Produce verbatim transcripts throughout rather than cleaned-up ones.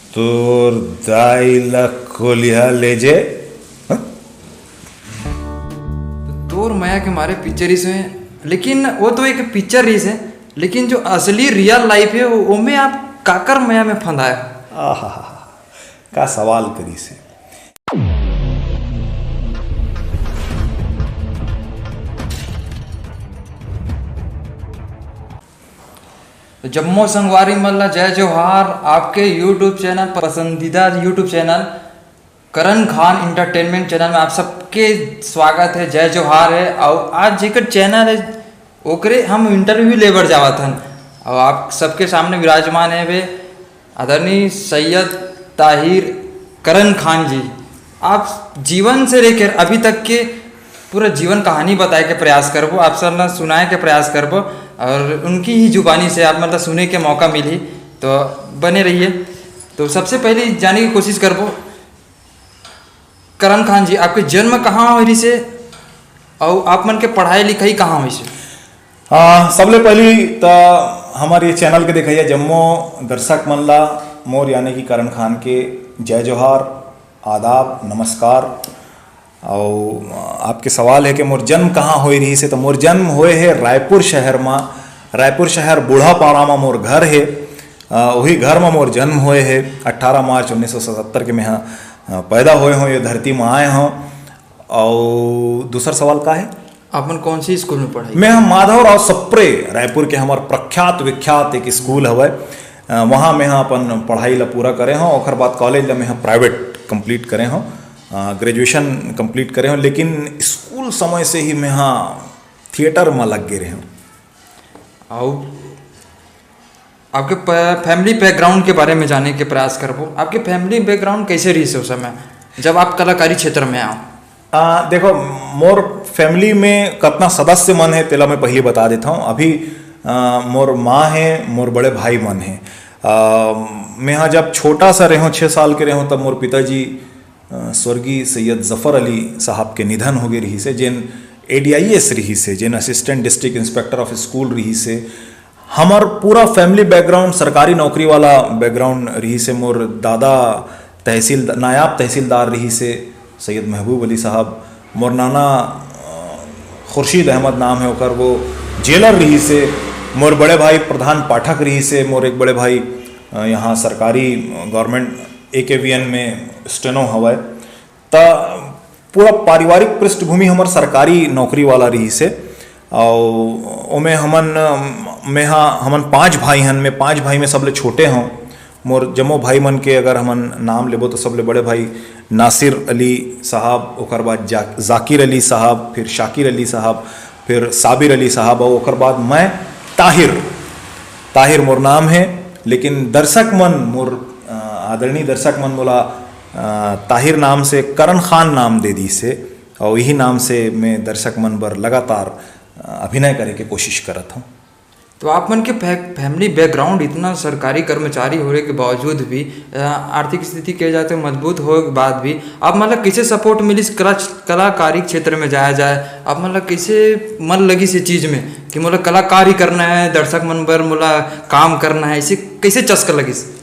तोर दाई ला कोलिहा ले जे। हाँ? तो तोर मया के मारे पिक्चर रिहिस हे, लेकिन वो तो एक पिक्चर रिहिस हे, लेकिन जो असली रियल लाइफ हे, वो, ओमे आप काकर मया में फंदाए हो? आहा, का सवाल करिस हे। तो जम्मो संगवारी मन ला जय जोहार। आपके यूट्यूब चैनल, पसंदीदा यूट्यूब चैनल करण खान एंटरटेनमेंट चैनल में आप सबके स्वागत है, जय जोहार है। और आज जेकर चैनल है, ओकरे हम इंटरव्यू लेबर जावत हन। और आप सबके सामने विराजमान है वे आदरणीय सैयद ताहिर करण खान जी। आप जीवन से लेकर अभी तक के पूरा जीवन कहानी बताए के प्रयास करबो, आप सब ला सुनाए के प्रयास करबो और उनकी ही जुबानी से आप मतलब सुने के मौका मिली, तो बने रहिए। तो सबसे पहले जाने की कोशिश करबो, करण खान जी, आपके जन्म कहाँ होय रिहिसे अउ आप मन के पढ़ाई लिखाई कहाँ होइसे? हाँ, सबले पहली त हमर ये चैनल के देखइया जम्मो दर्शक मन ला मोर यानी कि करण खान के जय जोहार, आदाब, नमस्कार। अउ आपके सवाल है कि मोर जन्म कहाँ होए रिहिसे, तो मोर जन्म होए है रायपुर शहर मा। रायपुर शहर बूढ़ापारा मा मोर घर है। अ, वही घर मा मोर जन्म होए है। अट्ठारह मार्च उन्नीस सौ सतहत्तर के मैं ह, अ, पैदा होए हों, ये धरती मा आए हों। अउ दूसर सवाल का है? आप मन कौन सी स्कूल में पढ़ाई? मैं ह माधवराव सप्रे, रायपुर के हमर प्रख्यात विख्यात एक स्कूल हवय। अ, वहाँ मैं ह अपन पढ़ाई ला पूरा करे हों, ओखर बाद कॉलेज ला मैं ह प्राइवेट कंप्लीट करे हों, अ, ग्रेजुएशन कंप्लीट करे हों, लेकिन स्कूल समय से ही मैं ह थिएटर मा लग गे रहे हों। अउ आपके प-, फैमिली बैकग्राउंड के बारे में जाने के प्रयास करबो। आपके फैमिली बैकग्राउंड कैसे रहिसे उस समय, जब आप कलाकारी क्षेत्र में आओ? आ, देखो, मोर फैमिली में कतना सदस्य मन है, तेला मैं पहले बता देता हूँ। अभी, आ, मोर माँ है, मोर बड़े भाई मन है। आ, मैं हाँ जब छोटा सा रहे हूँ, छः साल के रहे हूँ, तब मोर पिताजी, आ, स्वर्गीय सैयद जफर अली साहब के निधन हो गए रहिसे, जेन एडीआईएस रहिसे, जेन assistant district inspector of school रहिसे। हमर पूरा फैमिली बैकग्राउंड सरकारी नौकरी वाला बैकग्राउंड रहिसे। मोर दादा तहसील, नायाब तहसीलदार रहिसे, सैयद महबूब अली साहब। मोर नाना, अ, खुर्शीद अहमद नाम है ओकर, वो जेलर रहिसे। मोर बड़े भाई प्रधान पाठक रहिसे। मोर एक बड़े भाई, अ, यहाँ सरकारी, अ, गवर्नमेंट एकेवीएन में स्टेनो हवय। त पूरा पारिवारिक पृष्ठभूमि हमर सरकारी नौकरी वाला रहिसे। अउ ओमे हमन, मैं हा, हमन पांच भाई हन, मैं पांच भाई में सबले छोटे हौं। मोर जम्मो भाई मन के अगर हमन नाम लेबो तो सबले बड़े भाई नासिर अली साहब, ओकर बाद जा-, जाकिर अली साहब, फिर शाकिर अली साहब, फिर साबिर अली साहब, अउ ओकर बाद मैं ताहिर, ताहिर मोर नाम है। लेकिन दर्शक मन मोर, अ, आदरणीय दर्शक मन मोला, अ, ताहिर नाम से करण खान नाम दे दीस हे, अउ यही नाम से मैं दर्शक मन बर लगातार, अ, अभिनय करे के कोशिश करत हौं। तो आप मन के फै-, फैमिली बैकग्राउंड इतना सरकारी कर्मचारी होने के बावजूद भी, अ, आर्थिक स्थिति के जाते मजबूत होए के बाद भी आप मन ला कैसे सपोर्ट मिलिस कला, कलाकारी क्षेत्र में जाया जाए? आप मन ला कैसे मन लगिस ये चीज में कि मोला कलाकारी करना है, दर्शक मन बर मोला काम करना है, इसे कैसे चस्का लगिस?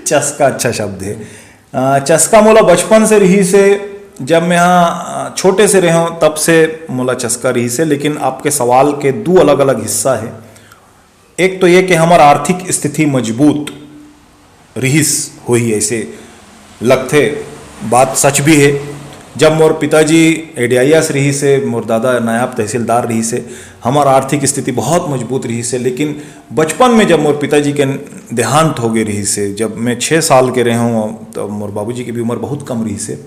चस्का अच्छा शब्द है। अ, चस्का मोला बचपन से रहिसे, जब मैं हा, अ, छोटे से रहे हौं, तब से मोला चस्का रहिसे। लेकिन आपके सवाल के दू अलग-अलग हिस्सा है। एक तो ये कि हमर आर्थिक स्थिति मजबूत रिहिस होही, ऐसे लगथे, बात सच भी है। जब मोर पिताजी एडीआईएस रहिसे, मोर दादा नायब तहसीलदार रहिसे, हमर आर्थिक स्थिति बहुत मजबूत रहिसे, लेकिन बचपन में जब मोर पिताजी के देहांत हो गए रहिसे, जब मैं छः साल के रहे हौं, तब मोर बाबूजी के भी उम्र बहुत कम रहिसे,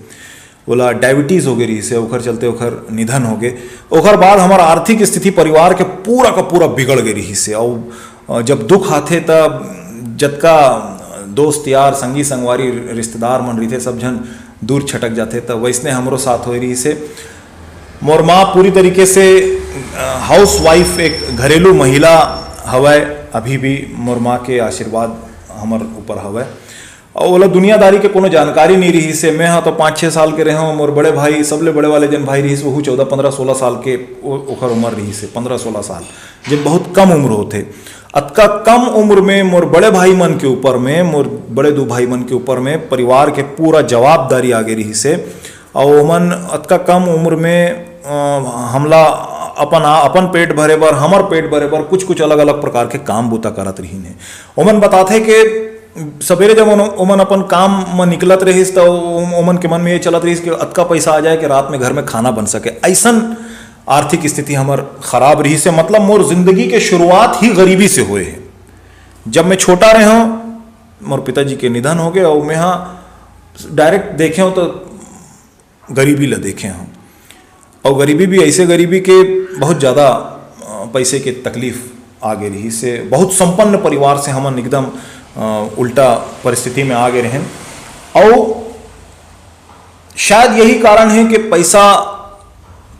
ओला डायबिटीज हो गए रहिसे, ओखर चलते ओखर निधन हो गए। ओखर बाद हमर आर्थिक स्थिति परिवार के पूरा का पूरा बिगड़ गए रहिसे। अउ, अ, जब दुख आथे, तब जतका दोस्त यार, संगी संगवारी, रिश्तेदार मन रहिथे, सब झन दूर छटक जाथे। तब वैसने हमरो साथ होए रहिसे। मोर माँ पूरी तरीके से, अ, हाउसवाइफ, एक घरेलू महिला हवय। अभी भी मोर माँ के आशीर्वाद हमर ऊपर हवय। अउ ओला दुनियादारी के कोनो जानकारी नहीं रहिसे। मैं हा तो पाँच छः साल के रहे हौं, मोर बड़े भाई, सबले बड़े वाले जन भाई रहिस, वहू चौदह, पन्द्रह, सोलह साल के, ओ-, ओखर उम्र रहिसे, पन्द्रह सोलह साल, जे बहुत कम उम्र होथे। अतका कम उम्र में मोर बड़े भाई मन के ऊपर में, मोर बड़े दू भाई मन के ऊपर में परिवार के पूरा जवाबदारी आगे रहिस हे। अउ ओमन अतका कम उम्र में, अ, हमला अपन, अपन पेट भरे बर, हमर पेट भरे बर कुछ-कुछ अलग-अलग प्रकार के काम बूता करत रहिन हे। ओमन बताथे के सबेरे जब ओन-, ओमन अपन काम म निकलत रहिस, त ओ-, ओमन के मन में ये चलत रहिस कि अतका पैसा आ जाए कि रात में घर में खाना बन सके। अइसन आर्थिक स्थिति हमर खराब रहिस हे। मतलब, मोर जिंदगी के शुरुआत ही गरीबी से होए हे। जब मैं छोटा रहे हूँ, मोर पिताजी के निधन हो गए और मैं, हाँ, direct देखे हूँ तो गरीबी ला देखे हूँ। और गरीबी भी ऐसे गरीबी के बहुत ज़्यादा, अ, पैसे के तकलीफ आ गए रहिस हे। बहुत संपन्न परिवार से हमन एकदम, अ, उल्टा परिस्थिति में आ गए रहेन। और शायद यही कारण है कि पैसा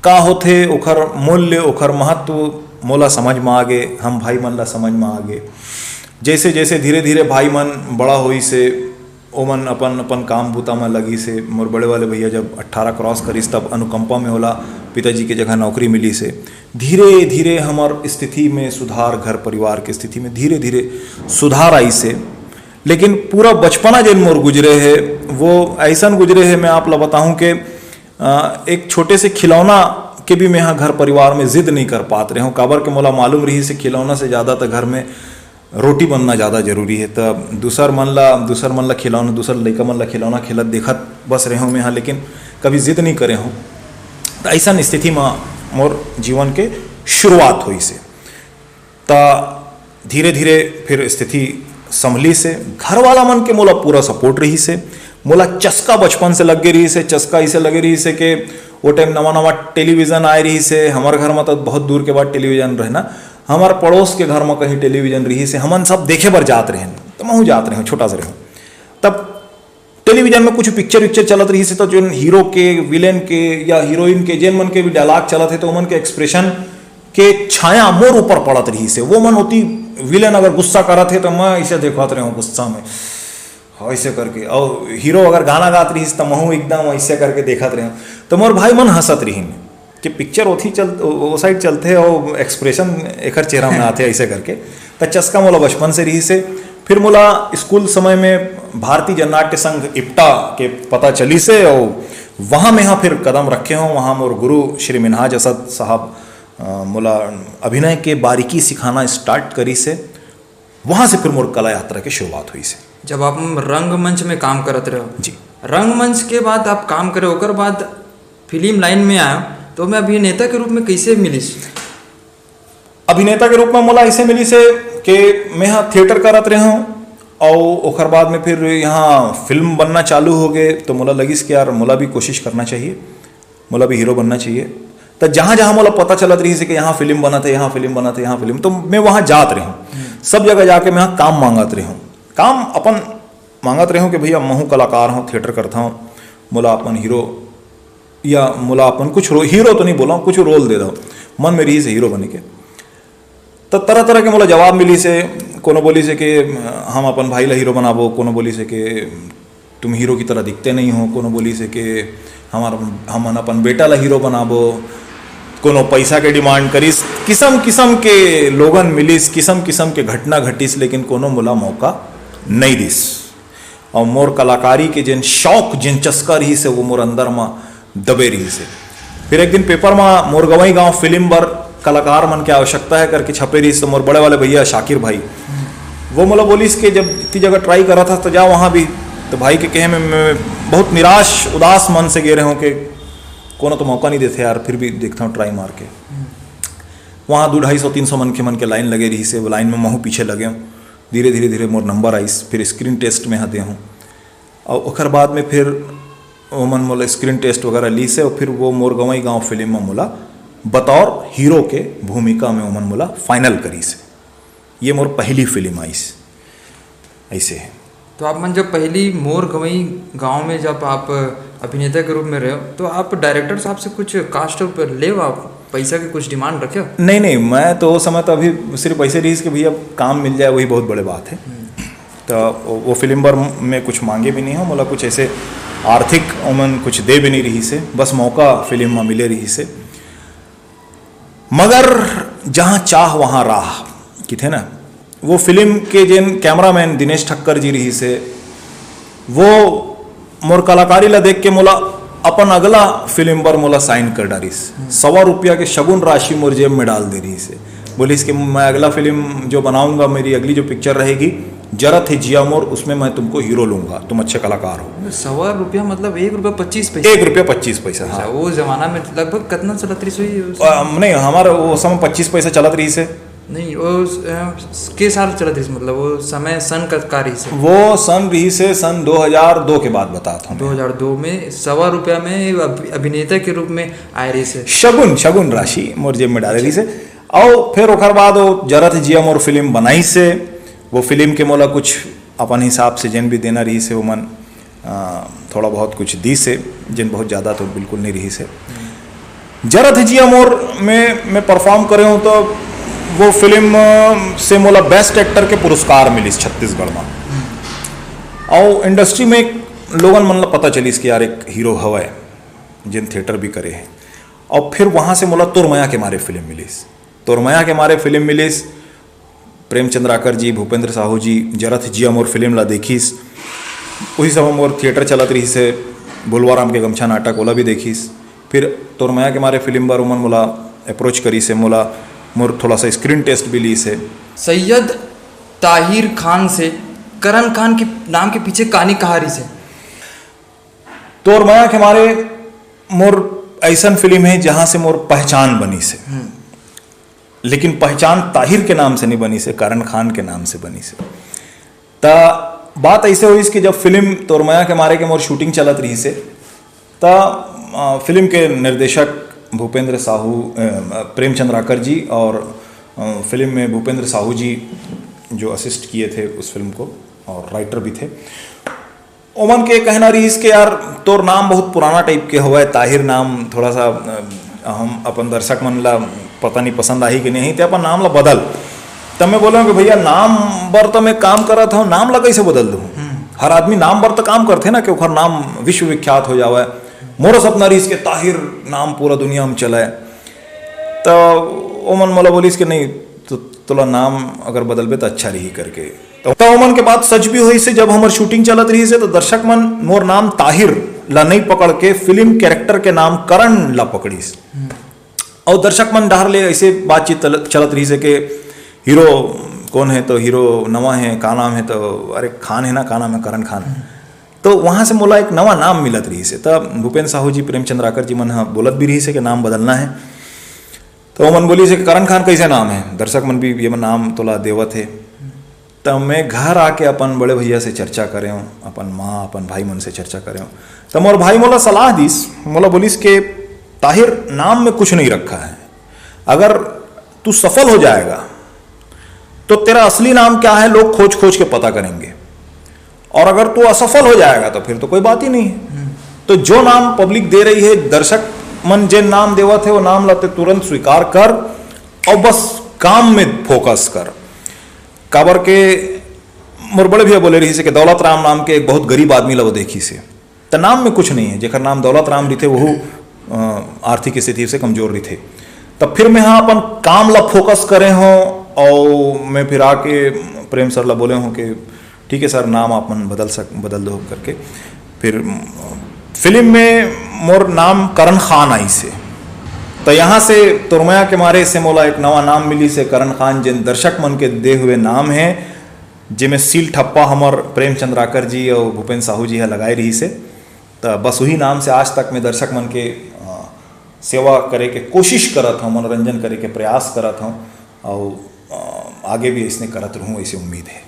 का होथे, ओखर मूल्य, ओखर महत्व मोला समझ में आ गे, हम भाई मन ला समझ में आ गे। जैसे जैसे धीरे धीरे भाई मन बड़ा होइस हे, ओमन अपन अपन काम बूता में लगिस हे। मोर बड़े वाले भैया जब अट्ठारह cross करिस, तब अनुकंपा में ओला पिताजी के जगह नौकरी मिलिस हे। धीरे धीरे हमर स्थिति में सुधार, घर परिवार के स्थिति में धीरे धीरे सुधार आइस हे। लेकिन पूरा बचपना जेन मोर गुजरे हे, वो ऐसन गुजरे हे, मैं आप ला बताहूँ के, अ, एक छोटे से खिलौना के भी मैं ह घर परिवार में जिद नहीं कर पात रहे हूँ, काबर के मोला मालूम रहिस हे खिलौना से ज़्यादा तो घर में रोटी बनना ज़्यादा जरूरी है। त दूसर मन ला, दूसर मन ला खिलौना, दूसर लइका मन ला खिलौना खेलत देखत बस रहे हूँ मैं ह, लेकिन कभी जिद नहीं करे हूँ। त ऐसन स्थिति में मोर जीवन के शुरुआत होइस हे। त धीरे धीरे फिर स्थिति संभलिस हे। घर वाला मन के मोला पूरा support रहिस हे। मोला चस्का बचपन से लग गे रहिस हे। चस्का इसे लगे रहिस हे के वो time नवा नवा television आए रहिस हे। हमर घर में तो बहुत दूर के बाद television रहे ना, हमर पड़ोस के घर में कहीं television रहिस हे, हमन सब देखे बर जात रहेन, तो महूँ जात रहे हूँ, छोटा से रहे हूँ। तब television में कुछ picture विक्चर चलत रहिस हे, तो जोन hero के, villain के या heroine के, जेन मन के भी dialogue चलत हे, तो ओमन के expression के छाया मोर ऊपर पड़त रहिस हे। वो मन होती, villain अगर गुस्सा करत हे, तो मैं इसे देखत रहे हूँ गुस्सा में, ऐसे करके, और hero अगर गाना गात रहिस, तो महूँ एकदम ऐसे करके देखत रहे हूँ। तो मोर भाई मन हंसत रहिन कि picture ओथी चल, ओ, ओ side चलथे और expression एकर चेहरा में आथे ऐसे करके। त चस्का मोला बचपन से रहिस हे। फिर मोला स्कूल समय में भारतीय जननाट्य संघ, इप्टा, के पता चलिस हे और वहाँ मैं ह फिर कदम रखे हूँ। वहाँ मोर गुरु श्री मिन्हाज असद साहब, अ, मोला अभिनय के बारीकी सिखाना start करिस हे। वहाँ से फिर मोर कला यात्रा के शुरुआत होइस हे। जब आप रंगमंच में काम करत रहे हो, जी। रंगमंच के बाद आप काम करे, ओकर बाद फिल्म line में आए हो, तो मैं अभिनेता के रूप में कैसे मिलिस? अभिनेता के रूप में मोला ऐसे मिलिस हे कि मैं ह theatre करत रहे हूँ और ओकर बाद में फिर यहाँ फिल्म बनना चालू हो गए, तो मोला लगिस कि यार, मोला भी कोशिश करना चाहिए, मोला भी hero बनना चाहिए। तो जहाँ जहाँ मोला पता चलत रहिस हे कि यहाँ फिल्म बनत हे, यहाँ फिल्म बनत हे, यहाँ फिल्म, तो मैं वहाँ जात रहे हूँ। सब जगह जाके मैं ह काम मांगत रहे हूँ, काम अपन मांगत रहे हूँ कि भैया, महूँ कलाकार हूँ, theatre करता हूँ, मोला अपन hero या मोला अपन कुछ रो-, hero तो नहीं बोला हूँ, कुछ role दे दो, मन में रहिस हे hero बने के। तो तरह तरह के मोला जवाब मिलिस हे। कोनो बोलिस हे कि हम अपन भाई ला hero बनाबो, कोनो बोलिस हे कि तुम hero की तरह दिखते नहीं हो, कोनो बोलिस हे कि हमार, हमन अपन बेटा ला hero बनाबो, कोनो पैसा के demand करिस। किसम किसम के लोगन मिलिस, किसम किसम के घटना घटिस, लेकिन कोनो मोला मौका नहीं दिस। और मोर कलाकारी के जेन शौक, जेन चस्का रहिस हे, वो मोर अंदर म दबे रहिस हे। फिर एक दिन paper म मोर गंवई गांव फिल्म बर कलाकार मन के आवश्यकता है करके छपे रहिस, तो मोर बड़े वाले भैया शाकिर भाई, वो मोला बोलिस कि जब इतनी जगह try करत हस तो जा वहाँ भी। तो भाई के कहे में मैं बहुत निराश, उदास मन से गे रहे हूँ कि कोनो तो मौका नहीं देथे यार, फिर भी देखता हूँ try मार के। वहाँ दू ढाई सौ, तीन सौ मनखे मन के line लगे रहिस हे, वो line में महूँ पीछे लगे हूँ। धीरे धीरे धीरे मोर number आइस, फिर screen test में ह दे हूँ। और ओकर बाद में फिर ओमन मोला screen test वगैरह लिस हे, और फिर वो मोर गंवई गांव फिल्म में मोला बतौर hero के भूमिका में ओमन मोला final करिस हे। ये मोर पहली फिल्म आइस, ऐसे है। तो आप मन जब पहली मोर गंवई गांव में जब आप अभिनेता के रूप में रहे हो, तो आप director साहब से कुछ cost पर ले हो, आप पैसा के कुछ demand रखे हो? नहीं, नहीं, मैं तो वो समय तो अभी सिर्फ ऐसे रहिस कि भैया, काम मिल जाए, वही बहुत बड़े बात है। तो वो, वो फिल्म बर मैं कुछ मांगे भी नहीं हूँ, मोला कुछ ऐसे आर्थिक ओमन कुछ दे भी नहीं रहिस हे, बस मौका फिल्म में मिले रहिस हे। मगर जहाँ चाह वहाँ राह, किथे ना, वो फिल्म के जेन कैमरामैन दिनेश ठक्कर जी रहिस हे, वो मोर कलाकारी ला देख के मोला अपन अगला फिल्म बर मोला साइन कर डारिस। सवा रुपया के शगुन राशि मोर जेब में डाल दे रहिस हे। बोलिस कि मैं अगला फिल्म जो बनाऊंगा, मेरी अगली जो पिक्चर रहेगी, जरत हे जिया मोर, उसमें मैं तुमको हीरो लूंगा, तुम अच्छे कलाकार हो। सवा रुपया मतलब एक रुपया पच्चीस पैसा। एक रुपया पच्चीस पैसा, अच्छा, हाँ। वो जमाना में लगभग कितना चलत रहिस होही उस अ, नहीं, हमारा वो समय पच्चीस पैसा चलत रहिस हे। नहीं, वो अ, के साल चलत रहिस, मतलब वो समय सन का, का रहिस हे? वो सन रहिस हे, सन दो हज़ार दो के बात बतात हँव। दो हज़ार दो में सवा रुपया में अभ-, अभिनेता के रूप में आए रहिस हे। शगुन, शगुन राशि मोर जेब में डाले रहिस हे। अउ फिर ओकर बाद वो जरत जिया मोर फिल्म बनाइस हे। वो फिल्म के मोला कुछ अपन हिसाब से जेन भी देना रहिस हे, ओमन अ, थोड़ा बहुत कुछ दिस हे, जेन बहुत ज़्यादा तो बिल्कुल नहीं रहिस हे। जरत जिया मोर में मैं परफॉर्म करे हँव, तो वो फिल्म से मोला बेस्ट एक्टर के पुरस्कार मिलिस छत्तीसगढ़ में। अउ इंडस्ट्री में लोगन मन ला पता चलिस कि यार, एक हीरो हवय, जेन थिएटर भी करे हे। अउ फिर वहाँ से मोला तोर मया के मारे फिल्म मिलिस। तोर मया के मारे फिल्म मिलिस। प्रेम चंद्राकर जी, भूपेंद्र साहू जी जरत जिया मोर फिल्म ला देखिस। उही समय मोर थिएटर चलत रहिस हे, भुलवा राम के गमछा नाटक, ओला भी देखिस। फिर तोर मया के मारे फिल्म बर ओमन मोला अप्रोच करिस हे, मोला, मोर थोड़ा सा स्क्रीन टेस्ट भी लिस हे। सैयद ताहिर खान से करण खान के नाम के पीछे कहानी कहा रहिस हे? तोर मया के मारे मोर ऐसन फिल्म हे, जहाँ से मोर पहचान बनिस हे। लेकिन पहचान ताहिर के नाम से नहीं बनिस हे, करण खान के नाम से बनिस हे। त बात ऐसे होइस कि जब फिल्म तोर मया के मारे के मोर शूटिंग चलत रहिस हे, त अ, फिल्म के निर्देशक भूपेंद्र साहू, अ, प्रेम चंद्राकर जी और अ, फिल्म में भूपेंद्र साहू जी जो असिस्ट किए थे उस फिल्म को और राइटर भी थे, ओमन के कहना रहिस कि यार, तोर नाम बहुत पुराना टाइप के हवय, ताहिर नाम थोड़ा सा, अ, हम अपन दर्शक मन ला पता नहीं पसंद आही कि नहीं, ते अपन नाम ला बदल। तब मैं बोले हँव कि भैया, नाम बर तो मैं काम करत हँव, नाम ला कैसे बदल दूँ? हर आदमी नाम बर तो काम करथे ना, कि ओखर नाम विश्वविख्यात हो जावय। मोरो सपना रहिस कि ताहिर नाम पूरा दुनिया में चलय। त ओमन मोला बोलिस कि नहीं, तो तोला नाम अगर बदलबे त अच्छा रही करके। त, त ओमन के बात सच भी होइस हे। जब हमर शूटिंग चलत रहिस हे, त दर्शक मन मोर नाम ताहिर ला नहीं पकड़ के फिल्म कैरेक्टर के नाम करण ला पकड़िस। अउ दर्शक मन डहर ले ऐसे बातचीत चल-, चलत रहिस हे कि हीरो कौन हे, तो हीरो नवा हे, का नाम हे, तो अरे खान हे ना, का नाम हे, करण खान। तो वहाँ से मोला एक नवा नाम मिलत रहिस हे। तब भूपेंद्र साहू जी, प्रेम चंद्राकर जी मन ह बोलत भी रहिस हे कि नाम बदलना हे। तो ओमन बोलिस हे कि करण खान कैसे नाम हे, दर्शक मन भी ये नाम तोला देवत हे। तब मैं घर आके अपन बड़े भैया से चर्चा करे हँव, अपन माँ, अपन भाई मन से चर्चा करे हँव। तब मोर भाई मोला सलाह दिस, मोला बोलिस के, "ताहिर, नाम में कुछ नहीं रखा है। अगर तू सफल हो जाएगा, तो तेरा असली नाम क्या है, लोग खोज खोज के पता करेंगे, और अगर तू असफल हो जाएगा, तो फिर तो कोई बात ही नहीं है।" तो जो नाम पब्लिक दे रही है, दर्शक मन जेन नाम देवत हे, वो नाम ला ते तुरंत स्वीकार कर और बस काम में फोकस कर। काबर के मोर बड़े भैया बोले रहिस हे कि दौलत राम नाम के एक बहुत गरीब आदमी ला वो देखिस हे। त नाम में कुछ नहीं है, जेकर नाम दौलत राम रहिथे, वहू, अ, आर्थिक स्थिति से कमजोर रहिथे। तब फिर मैं हा अपन काम ला फोकस करे हँव, और मैं फिर आके प्रेम सर ला बोले हँव कि ठीक है सर, नाम आप मन बदल सक-, बदल दो करके। फिर, अ, फिल्म में मोर नाम करण खान आइस हे। त यहाँ से तोर मया के मारे से मोला एक नवा नाम मिलिस हे, करण खान, जेन दर्शक मन के दे हुए नाम हे, जेमे सील ठप्पा हमर प्रेम चंद्राकर जी और भूपेंद्र साहू जी ह लगाए रहिस हे। त बस वही नाम से आज तक मैं दर्शक मन के, अ, सेवा करे के कोशिश करत हँव, मनोरंजन करे के प्रयास करत हँव, और, अ, आगे भी ऐसने करत रहूँ, ऐसे उम्मीद है।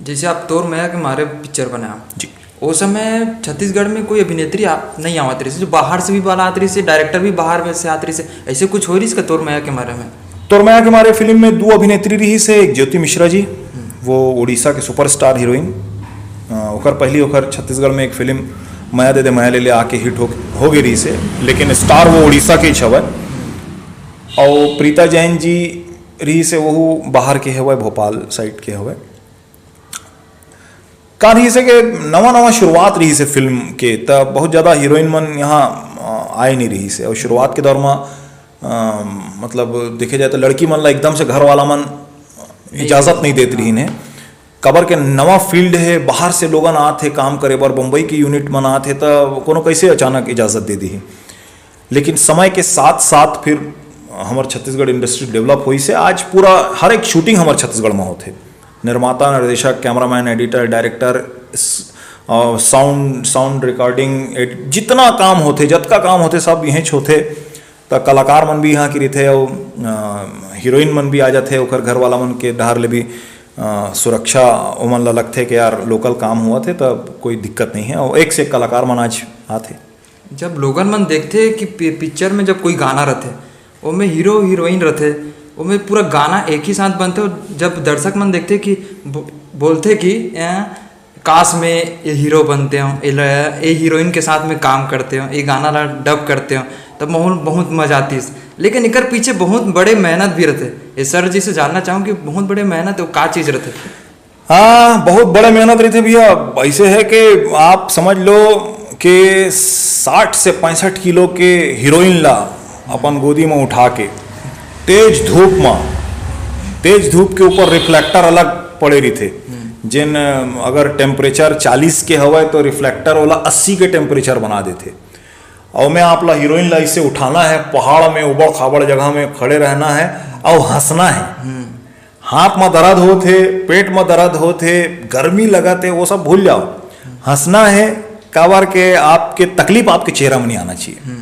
जैसे आप तोर मया के मारे पिक्चर बनाया, जी। ओ समय छत्तीसगढ़ में कोई अभिनेत्री आप नहीं आवत रहिस, जो बाहर से भी वाला आत रहिस, डायरेक्टर भी बाहर में से आत रहिस, ऐसे कुछ हो रहिस का तोर मया के मारे में? तोर मया के मारे फिल्म में दो अभिनेत्री रहिस हे, एक ज्योति मिश्रा जी, वो उड़ीसा के सुपरस्टार हीरोइन। अ, ओकर पहली ओकर छत्तीसगढ़ में एक फिल्म मया दे दे मया ले ले आके हिट हो, हो गई रहिस हे, लेकिन स्टार वो उड़ीसा के ही हवय। और प्रीता जैन जी रहिस हे, वहू बाहर के हवय, भोपाल साइड के हवय। का रहिस हे कि नवा नवा शुरुआत रहिस हे फिल्म के, त बहुत ज़्यादा हीरोइन मन यहाँ, अ, आए नहीं रहिस हे। और शुरुआत के दौर में, अ, मतलब देखे जाए तो लड़की मन ला एकदम से घर वाला मन इजाजत नहीं देत रहिन हे। काबर के नवा फील्ड हे, बाहर से लोगन आत हे काम करे बर, बम्बई के यूनिट मन आत हे, त कोनो कैसे अचानक इजाजत दे दिही? लेकिन समय के साथ साथ फिर हमर छत्तीसगढ़ इंडस्ट्री डेवलप होइस हे। आज पूरा हर एक शूटिंग हमर छत्तीसगढ़ में होथे। निर्माता, निर्देशक, cameraman, editor, director, sound sound recording, जितना काम होथे, जतका काम होथे, सब इहेंच होथे। त कलाकार मन भी यहाँ के रहिथे, अउ हीरोइन मन भी आ जाथे, ओकर घर वाला मन के डहर ले भी सुरक्षा ओमन ला लगथे कि यार लोकल काम होवत हे, त कोई दिक्कत नहीं है। और एक से एक कलाकार मन आज आथे। जब लोगन मन देखथे कि पिक्चर में जब कोई गाना रथे, ओमे हीरो हीरोइन रथे, ओमे पूरा गाना एक ही साथ बनथे। जब दर्शक मन देखथे कि बोलथे कि काश में ये हीरो बनते हो, ये हीरोइन के साथ में काम करते हो, ये गाना ला डब करते हो, तब माहौल बहुत मजा आतीस। लेकिन एकर पीछे बहुत बड़े मेहनत भी रहते। ये सर जी से जानना चाहूँ कि बहुत बड़े मेहनत का चीज़ रहते। हाँ, बहुत बड़े मेहनत रहते भैया। ऐसे है कि आप समझ लो कि साठ से पैंसठ किलो के हीरोइन ला अपन गोदी में उठा के तेज धूप में, तेज धूप के ऊपर रिफ्लेक्टर अलग पड़े रहिथे। जेन अगर टेम्परेचर चालीस के हवय तो रिफ्लेक्टर ओला अस्सी के टेम्परेचर बना देथे। और मैं आप ला हीरोइन ला इसे उठाना है, पहाड़ में उबड़ खाबड़ जगह में खड़े रहना है और हंसना है। हाथ में दर्द होत हे, पेट में दर्द होत हे, गर्मी लगत हे, वो सब भूल जाओ। हंसना है, काबर के आपके तकलीफ आपके चेहरा में नहीं आना चाहिए।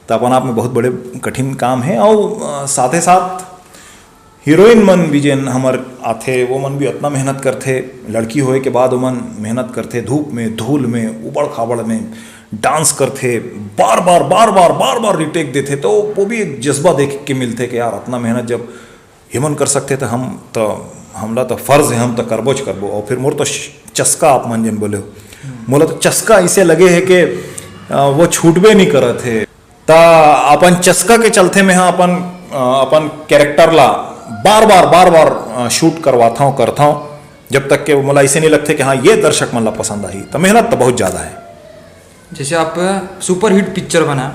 तो अपन आप में बहुत बड़े कठिन काम है। और साथे साथ हीरोइन मन भी जेन हमर आथे, वो मन भी इतना मेहनत करथे। लड़की होए के बाद ओमन मेहनत करथे, धूप में, धूल में, उबड़ खाबड़ में डांस करथे, बार बार बार बार बार बार रिटेक देथे। तो वो भी एक जज्बा देख के मिलथे कि यार, इतना मेहनत जब हिमन कर सकथे तो हम तो, हमला तो फर्ज है, हम तो करबोच करबो। और फिर मोर तो चस्का, आप मन जेन बोले हो, मोला तो चस्का इसे लगे है कि वो छूटबे नहीं करत है। त अपन चस्का के चलते मैं अपन अपन कैरेक्टर ला बार बार बार बार शूट करवाता हूँ, करता हूँ, जब तक के मोला ऐसे नहीं लगते कि हाँ, ये दर्शक मन ला पसंद आई। तो मेहनत तो बहुत ज़्यादा है। जैसे आप सुपरहिट पिक्चर बना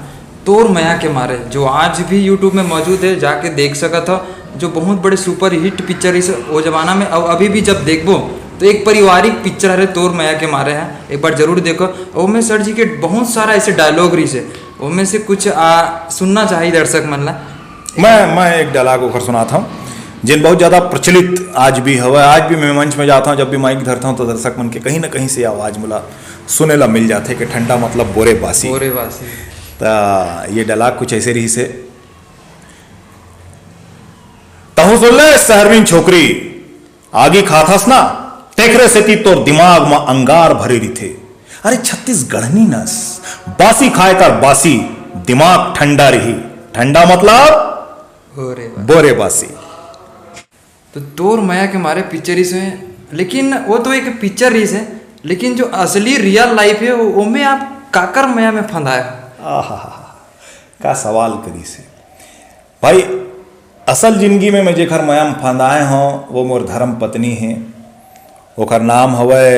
तोर मया के मारे, जो आज भी यूट्यूब में मौजूद है, जाके देख सकत हो, जो बहुत बड़े सुपरहिट पिक्चर इस वो जमाना में। और अभी भी जब देखबो तो एक पारिवारिक पिक्चर हरे तोर मया के मारे है, एक बार जरूर देखो। और में सर जी के बहुत सारा ऐसे डायलॉग रही से, ओमे से कुछ आ, सुनना चाहिए दर्शक मन ला। मैं मैं एक डायलॉग ओखर सुनात हूँ, जिन बहुत ज़्यादा प्रचलित आज भी हवय। आज भी मैं मंच में जाता हूँ, जब भी माइक धरता हूँ तो दर्शक मन के कहीं ना कहीं से आवाज़ मुला सुने ला मिल जाथे कि ठंडा मतलब बोरे बासी। बोरे बासी। त ये डायलॉग कुछ ऐसे रही से, तहु सुन ले सहरवीन छोकरी, आगी खाथस ना, तेखरे सेती तोर दिमाग म अंगार भरे रिथे। अरे छत्तीसगढ़नी नस, बासी खाए कर बासी, दिमाग ठंडा रही। ठंडा मतलब बोरे बासी। बोरे बासी। तो तोर मया के मारे पिक्चर इस में, लेकिन वो तो एक पिक्चर रही है, लेकिन जो असली रियल लाइफ है, वो ओमे आप काकर मया में फंदाए हो। आहा, का सवाल करी से भाई। असल जिंदगी में मैं जेखर मया में फंदाए हों, वो मोर धर्म पत्नी है। ओखर नाम हवय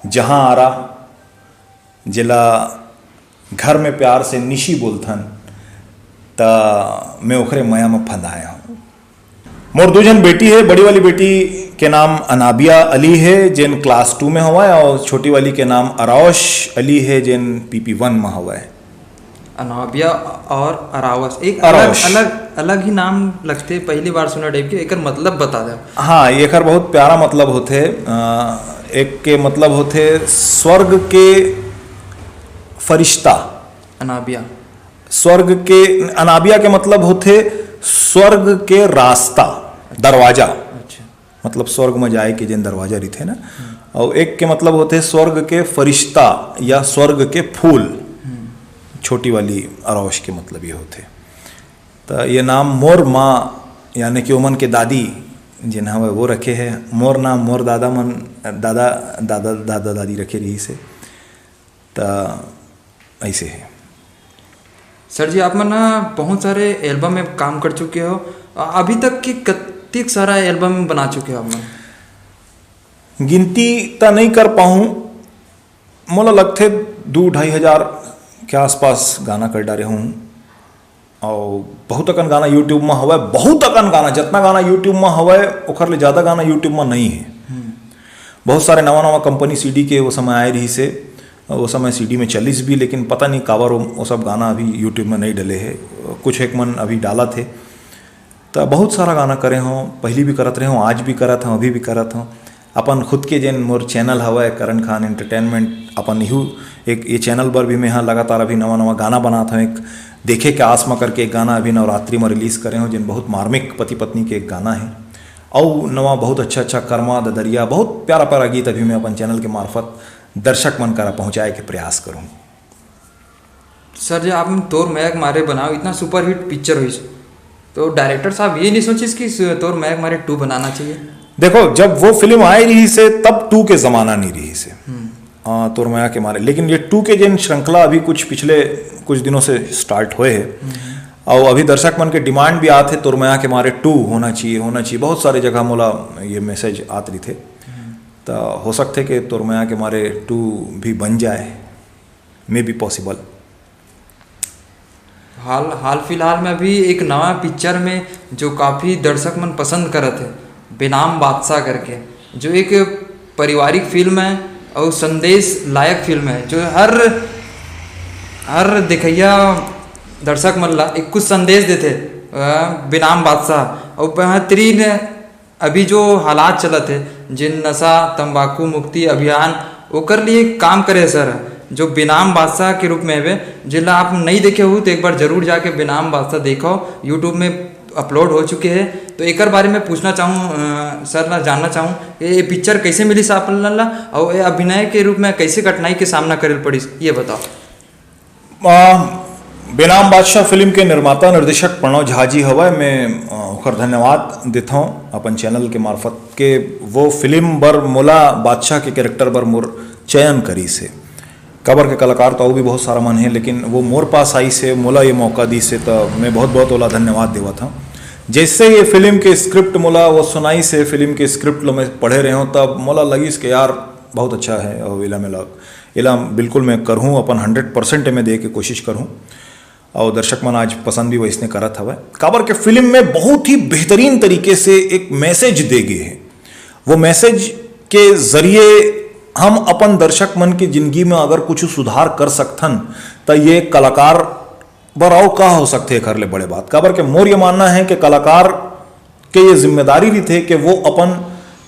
जहां आरा, जेला घर में प्यार से निशी बोलथन। त मैं ओखरे मया में फंदाए हों। मोर दू झन बेटी है। बड़ी वाली बेटी के नाम अनाबिया अली है, जेन क्लास टू में हवय, और छोटी वाली के नाम अरावश अली है, जेन पीपी वन में हवय। अनाबिया और अरावस एक अलग, अरावस। अलग, अलग ही नाम लगते, पहली बार सुना टाइप के। एकर मतलब बता दे। हाँ, एकर बहुत प्यारा मतलब होथे। अ, एक के मतलब होथे स्वर्ग के फरिश्ता। अनाबिया। स्वर्ग के, अनाबिया के मतलब होथे स्वर्ग के रास्ता, दरवाजा। अच्छा। मतलब स्वर्ग में जाए के जेन दरवाजा रहिथे ना। और एक के मतलब होथे स्वर्ग के फरिश्ता या स्वर्ग के फूल। छोटी वाली अरावश के मतलब ये होथे। त ये नाम मोर माँ, यानी कि ओमन के दादी जेन हवय, वो रखे हे। मोर नाम मोर दादा मन, दादा, दादा, दादा दादी रखे रहिस हे। त ऐसे हे। सर जी, आप मन ना बहुत सारे एल्बम में काम कर चुके हो, अ, अभी तक की कतिक सारा एल्बम बना चुके हो आप मन? गिनती त नहीं कर पाहूँ, मोला लगथे दू ढाई हजार के आसपास गाना कर डारे हूँ। अउ बहुत अकन गाना YouTube म हवय, बहुत अकन गाना, जतना गाना YouTube म हवय, ओखर ले ज़्यादा गाना YouTube म नइ हे। बहुत सारे नवा नवा कंपनी सीडी के वो समय आए रहिस हे, वो समय सीडी में चलिस भी, लेकिन पता नहीं काबर वो, वो सब गाना अभी YouTube में नहीं डले हे। कुछ एक मन अभी डालत हे। त बहुत सारा गाना करे हों, पहली भी करत रहे हों, आज भी करत हों, अभी भी करत हों। अपन खुद के जेन मोर चैनल हवय करण खान एंटरटेनमेंट, अपन इहू एक ये चैनल बर भी मैं ह लगातार अभी नवा नवा गाना बनात हूँ। एक देखे के आस म करके एक गाना अभी नवरात्रि म रिलीज करे हों, जेन बहुत मार्मिक पति पत्नी के एक गाना हे। अउ नवा बहुत अच्छा अच्छा कर्मा ददरिया, बहुत प्यारा प्यारा गीत अभी मैं अपन चैनल के मार्फत दर्शक मन करा पहुँचाए के प्रयास करूँ। सर, जो आपने तोर मया के मारे बनाओ, इतना सुपरहिट पिक्चर हुई, तो डायरेक्टर साहब ये नहीं सोचिस कि सु- तोर मया के मारे टू बनाना चाहिए? देखो, जब वो फिल्म आए रहिस हे तब टू के जमाना नहीं रहिस हे। आ, तोर मया के मारे, लेकिन ये टू के जेन श्रृंखला अभी कुछ पिछले कुछ दिनों से स्टार्ट होए हे, और अभी दर्शक मन के डिमांड भी आत हे तोर मया के मारे टू होना चाहिए, होना चाहिए। बहुत सारे जगह मोला ये मैसेज आत रहिथे, तो हो सकथे कि तोर मया के मारे टू भी बन जाए, मे बी पॉसिबल। हाल हाल फिलहाल में अभी एक नवा पिक्चर में जो काफ़ी दर्शक मन पसंद करत हे, बेनाम बादशाह करके, जो एक पारिवारिक फिल्म है और संदेश लायक फिल्म है, जो हर हर देखैया दर्शक मन ला एक कुछ संदेश देथे। अ, बेनाम बादशाह और बेहतरीन अभी जो हालात चलत हे, जिन नशा तंबाकू मुक्ति अभियान, ओकर लिए काम करे हे सर, जो बेनाम बादशाह के रूप में हवे, जेला आप नहीं देखे हो तो एक बार जरूर जाके बेनाम बादशाह देखो, YouTube में अपलोड हो चुके हे। तो एकर बारे में पूछना चाहूँ अ, सर ला, जानना चाहूँ, ये पिक्चर कैसे मिलिस आप मन ला और ये अभिनय के रूप में कैसे कठिनाई के सामना करे पड़िस, ये बताओ। आ, बेनाम बादशाह फिल्म के निर्माता निर्देशक प्रणव झा जी हवय। मैं, आ, ओकर धन्यवाद देथौं अपन चैनल के मार्फत के वो फिल्म बर मोला बादशाह के कैरेक्टर बर मोर चयन करिस हे। काबर के कलाकार तो अउ भी बहुत सारा मन हे, लेकिन वो मोर पास आइस हे, मोला ये मौका दिस हे, त मैं बहुत बहुत ओला धन्यवाद देवत हौं। जैसे ये फिल्म के स्क्रिप्ट मोला वो सुनाइस हे, फिल्म के स्क्रिप्ट लो मैं पढ़े रहे हौं, तब मोला लगिस कि यार बहुत अच्छा है और एला मैं ला एला बिल्कुल मैं करहूँ, अपन हंड्रेड परसेंट एमे दे के कोशिश करहूँ। और दर्शक मन आज पसंद भी वैसने करत हवय, काबर के फिल्म में बहुत ही बेहतरीन तरीके से एक मैसेज दे गए हे। वो मैसेज के जरिए हम अपन दर्शक मन की जिंदगी में अगर कुछ सुधार कर सकथन, त ये कलाकार बर अउ का हो सकथे एखर ले बड़े बात। काबर के मोर ये मानना है कि कलाकार के ये जिम्मेदारी रहिथे कि वो अपन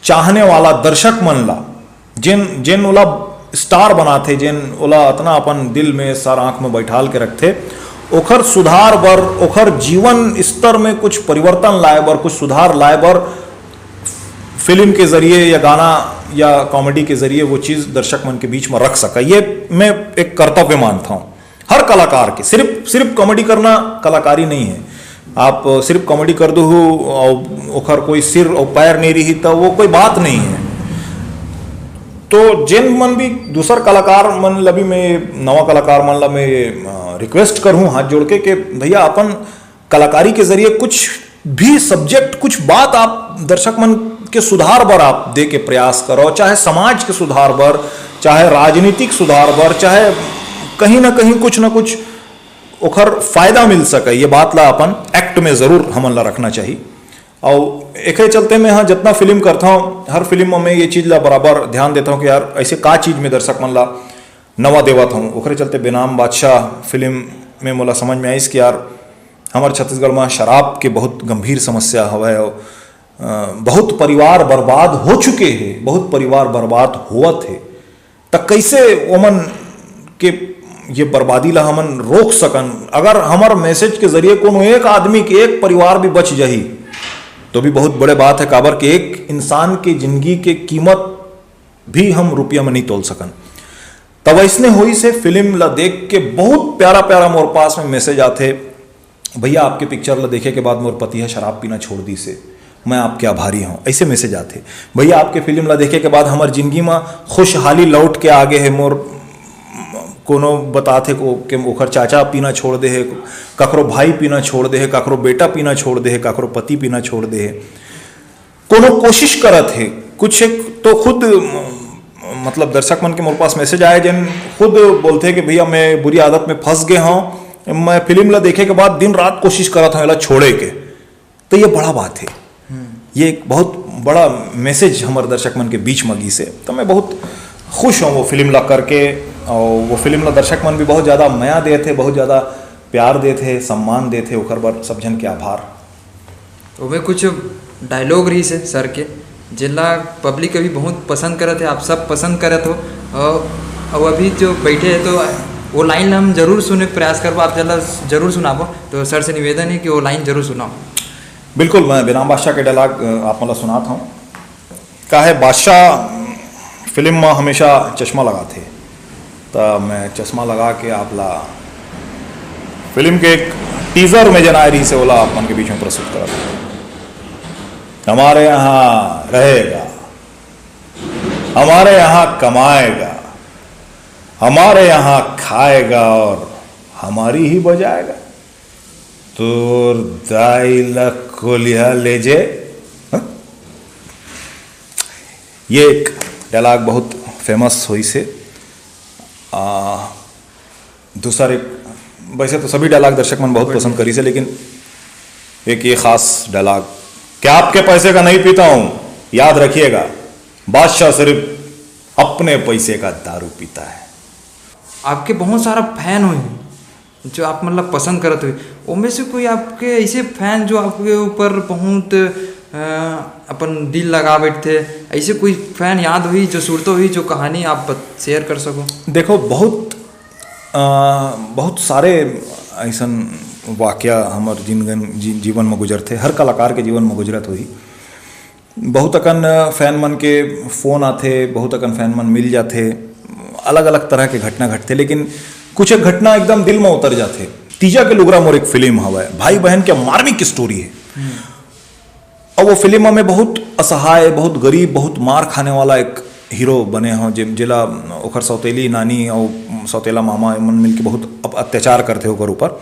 चाहने वाला दर्शक मन ला, जेन जेन ओला स्टार बनाथे, जेन ओला अतना अपन दिल में सर आँख में बैठाल के रखथे, ओखर सुधार बर, ओखर जीवन स्तर में कुछ परिवर्तन लाए बर, कुछ सुधार लाए बर फिल्म के जरिए या गाना या कॉमेडी के जरिए वो चीज़ दर्शक मन के बीच में रख सके, ये मैं एक कर्तव्य मानता हूँ। हर कलाकार के सिर्फ सिर्फ कॉमेडी करना कलाकारी नहीं है। आप सिर्फ कॉमेडी कर दो हो और ओखर कोई सिर और पैर नहीं रही, तो वो कोई बात नहीं है। तो जेन मन भी दूसर कलाकार मन ला भी मैं, नवा कलाकार मन ला मैं रिक्वेस्ट करूँ हाथ जोड़ के कि भैया अपन कलाकारी के जरिए कुछ भी सब्जेक्ट, कुछ बात आप दर्शक मन के सुधार बर आप दे के प्रयास करो, चाहे समाज के सुधार बर, चाहे राजनीतिक सुधार बर, चाहे कहीं ना कहीं कुछ ना कुछ ओखर फायदा मिल सके, ये बात ला अपन एक्ट में जरूर हमन ला रखना चाहिए। और एकरे चलते मैं हाँ जितना फिल्म करता हूँ, हर फिल्म में मैं ये चीज़ ला बराबर ध्यान देता हूँ कि यार ऐसे का चीज़ में दर्शक मन ला नवा देवत हूँ। ओकरे चलते बेनाम बादशाह फिल्म में मोला समझ में आइस कि यार हमर छत्तीसगढ़ में शराब के बहुत गंभीर समस्या हवय। अ, बहुत परिवार बर्बाद हो चुके हे, बहुत परिवार बर्बाद होवत हे, त कैसे ओमन के ये बर्बादी ला हमन रोक सकन? अगर हमर मैसेज के जरिए कोनो एक आदमी के एक परिवार भी बच जाही, तो भी बहुत बड़े बात है, काबर के एक इंसान के जिंदगी के कीमत भी हम रुपया में नहीं तोल सकन। तब ऐसने होइस हे फिल्म ला देख के बहुत प्यारा प्यारा मोर पास में मैसेज आथे, "भैया, आपके पिक्चर ला देखे के बाद मोर पति ह शराब पीना छोड़ दिस हे, मैं आपके आभारी हूँ।" ऐसे मैसेज आथे। "भैया, आपके फिल्म ला देखे के बाद हमर जिंदगी में खुशहाली लौट के आ गे हे, मोर कोनो बताथे को के ओखर चाचा पीना छोड़ दे हे, ककरो भाई पीना छोड़ दे हे, ककरो बेटा पीना छोड़ दे हे, ककरो पति पीना छोड़ दे हे।" कोनो कोशिश करत हे, कुछ एक तो खुद म-, मतलब दर्शक मन के मोर पास मैसेज आए, जेन खुद बोलथे कि भैया मैं बुरी आदत में फंस गए हूँ, मैं फिल्म ला देखे के बाद दिन रात कोशिश करत हूँ एला छोड़े के, तो ये बड़ा बात है। ये एक बहुत बड़ा मैसेज हमर दर्शक मन के बीच में गिस हे, तो मैं बहुत खुश हूँ वो फिल्म ला करके। और वो फिल्म ला दर्शक मन भी बहुत ज़्यादा मया देत हे, बहुत ज़्यादा प्यार देत हे, सम्मान देत हे, ओकर बर सब झन के आभार। ओमे कुछ डायलॉग रहिस हे सर के, जेला पब्लिक अभी बहुत पसंद करत हे, आप सब पसंद करत हो। और, और अभी जो बैठे हैं तो वो लाइन हम जरूर सुने के प्रयास करबो, आप जेला जरूर सुनाबो। तो सर से निवेदन है कि वो लाइन जरूर सुनाओ। बिल्कुल, मैं बेनाम बादशाह के डायलॉग, अ, आप मन ला सुनात हूँ। का है, बादशाह फिल्म में हमेशा चश्मा लगाथे, त मैं चश्मा लगा के आप ला फिल्म के एक टीजर में जेन आए रहिस हे, ओला आप मन के बीच में प्रस्तुत करत हूँ। हमारे यहाँ रहेगा, हमारे यहाँ कमाएगा, हमारे यहाँ खाएगा और हमारी ही बजाएगा। तोर दाई ला कोलिहा ले जे। हाँ? ये एक डायलॉग बहुत फेमस होइस हे। आ, दूसर एक, वैसे तो सभी डायलॉग दर्शक मन बहुत पसंद करिस हे, लेकिन एक ये खास डायलॉग, "क्या आपके पैसे का नहीं पीता हूँ, याद रखिएगा, बादशाह सिर्फ अपने पैसे का दारू पीता है।" आपके बहुत सारा फैन होही जो आप मतलब पसंद करत होही, ओमे से कोई आपके ऐसे फैन जो आपके ऊपर बहुत, अ, अपन दिल लगा बैठथे, ऐसे कोई फैन याद होही जो सुरता होही, जो कहानी आप शेयर कर सको? देखो, बहुत, अ, बहुत सारे ऐसन वाकया हमर जिनगन-, जी-, जीवन में गुजरथे, हर कलाकार के जीवन में गुजरत होही। बहुत अकन फैन मन के फोन आथे, बहुत अकन फैन मन मिल जाथे, अलग-अलग तरह के घटना घटथे, लेकिन कुछ एक घटना एकदम दिल में उतर जाथे। तीजा के लुगरा मोर एक फिल्म हवय, भाई बहन के मार्मिक स्टोरी हे। और वो फिल्म में बहुत असहाय, बहुत गरीब, बहुत मार खाने वाला एक हीरो बने हो, जे-, जेला ओकर सौतेली नानी और सौतेला मामा मन मिलके बहुत अप-, अत्याचार करथे ओकर ऊपर,